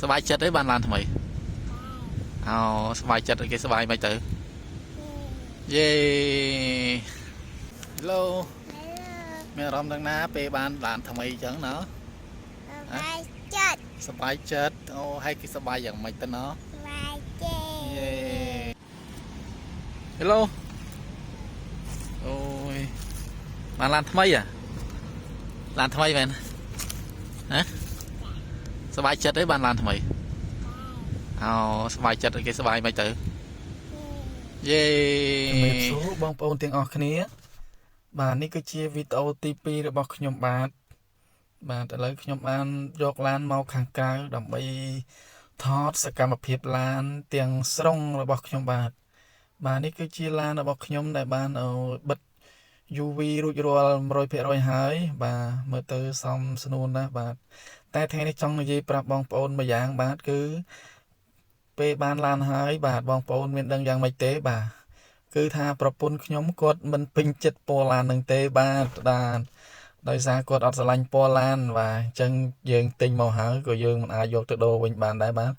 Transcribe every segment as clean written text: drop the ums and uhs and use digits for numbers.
សប្បាយចិត្តទេបានឡានថ្មីអូសប្បាយចិត្តគេសប្បាយមិនទៅយេ Hello មានអារម្មណ៍ទាំងណាពេលបានឡានថ្មីអញ្ចឹងណោះ សប្បាយចិត្ត សប្បាយចិត្តអូហើយគេសប្បាយយ៉ាងម៉េចទៅណោះ សប្បាយចិត្ត យេ Hello អូយបានឡានថ្មីអាឡានថ្មីមែនហ៎សប្បាយចិត្តទេបានឡានថ្មីអូសប្បាយចិត្តគេសប្បាយមិនទៅយេ ជំរាបសួរបងប្អូនទាំងអស់គ្នា បាទនេះគឺជាវីដេអូទី2របស់ខ្ញុំបាទបាទឥឡូវខ្ញុំបានយកឡានមកខាងក្រៅដើម្បីថតសកម្មភាពឡានទាំងស្រុងរបស់ខ្ញុំបាទបាទនេះគឺជាឡានរបស់ខ្ញុំដែលបានបិទ UV រួចរាល់100%ហើយ បាទមើលទៅសមស្នួនណាស់បាទតែថ្ងៃនេះចង់និយាយប្រាប់បងប្អូនមួយយ៉ាងបាទគឺពេលបានឡានហើយបាទបងប្អូនមានដឹងយ៉ាងម៉េចទេបាទគឺថាប្រពន្ធខ្ញុំគាត់មិនពេញចិត្តពណ៌ឡាននឹងទេបាទបាទដោយសារគាត់អត់ស្រឡាញ់ពណ៌ឡានបាទអញ្ចឹងយើងទិញមកហើយក៏យើងមិនអាចយកទៅដូរវិញបានដែរបាទ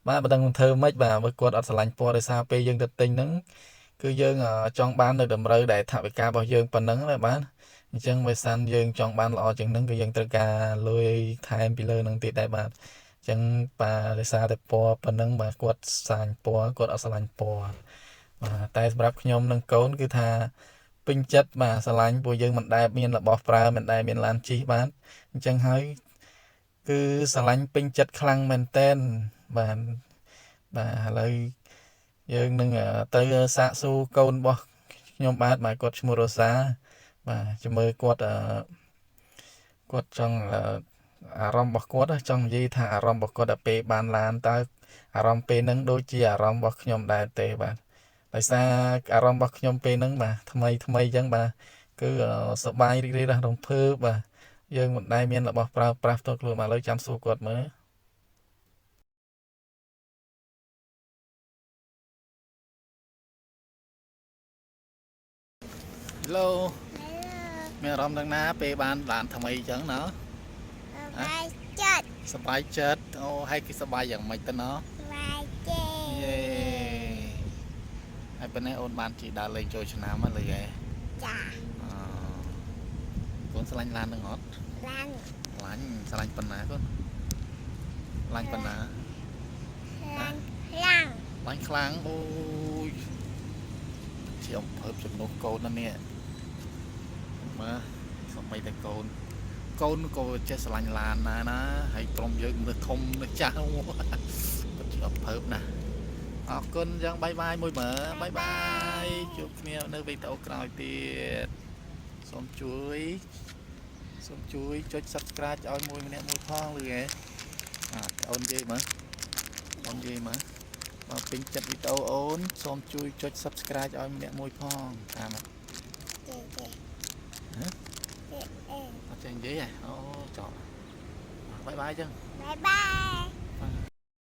បាទបើដឹងធ្វើម៉េចបាទបើគាត់អត់ស្រឡាញ់ពណ៌ដោយសារពេលយើងទៅទិញហ្នឹងគឺយើងចង់បាននៅតម្រូវដែលថវិការបស់យើងប៉ុណ្ណឹងណាបាទអញ្ចឹងបើសិនយើងចង់បានល្អជាងហ្នឹងគឺយើងត្រូវការលុយថែមពីលើហ្នឹងទៀតដែរបាទអញ្ចឹងបាទដោយសារតែពណ៌ប៉ុណ្ណឹងបាទគាត់សាញពណ៌គាត់អត់ស្រឡាញ់ពណ៌បាទតែសម្រាប់ខ្ញុំនិងកូនគឺថាពេញចិត្តបាទស្រឡាញ់ពួកយើងមិនដែលមានរបស់ប្រើមិនដែលមានឡានជិះបាទអញ្ចឹងហើយគឺស្រឡាញ់ពេញចិត្តខ្លាំងមែនតែនបាទបាទឥឡូវយើងនឹងទៅសាកសួរកូនរបស់ខ្ញុំបាទបាទគាត់ឈ្មោះរ៉ូសាបាទចាំមើលគាត់គាត់ចង់អារម្មណ៍របស់គាត់ចង់និយាយថាអារម្មណ៍របស់គាត់ដល់ពេលបានឡានតើអារម្មណ៍ពេលហ្នឹងដូចជាអារម្មណ៍របស់ខ្ញុំដែរទេបាទដោយសារអារម្មណ៍របស់ខ្ញុំពេលហ្នឹងបាទថ្មីថ្មីអញ្ចឹងបាទគឺសប្បាយរីករាយរំភើបបាទយើងមិនដែលមានរបស់ប្រើប្រាស់ផ្ទាល់ខ្លួនបាទឥឡូវចាំសួរគាត់មើល Hello មានអារម្មណ៍ទាំងណាពេលបានឡានថ្មីអញ្ចឹងណោះ សប្បាយចិត្ត សប្បាយចិត្តអូហើយគេសប្បាយយ៉ាងម៉េចទៅណោះ សប្បាយចិត្ត យេហើយប៉ុណ្ណេះអូនបានជិះដើរលេងចូលឆ្នាំហ្នឹងលីហ៎ ចា អកូនស្រឡាញ់ឡាននឹងអត់ ឡាន ឡាញ់ស្រឡាញ់ប៉ុណ្ណាកូនឡាញ់ប៉ុណ្ណា ឡានខ្លាំង ឡាញ់ខ្លាំងអូយជាអំភើបជំនួសកូនណាស់នេះមើលសំបីតែកូនកូនក៏ចេះស្រឡាញ់ឡានណាណាហើយក្រុមយើងមនុស្សធំមនុស្សចាស់ពិតជាអំភើបណាស់អរគុណអញ្ចឹង bye bye មួយមើល bye bye ជួបគ្នានៅវីដេអូក្រោយទៀតសូមជួយសូមជួយចុច Subscribe ឲ្យមួយម្នាក់មួយផងឬហ៎អាអូននិយាយមើលអូននិយាយមើលបើពេញចិត្តវីដេអូអូនសូមជួយចុច Subscribe ឲ្យម្នាក់មួយផងតាម ចេចេ ហ៎ ចេអេ អត់ចេះនិយាយហ៎អូចប់ bye bye ចឹង bye bye.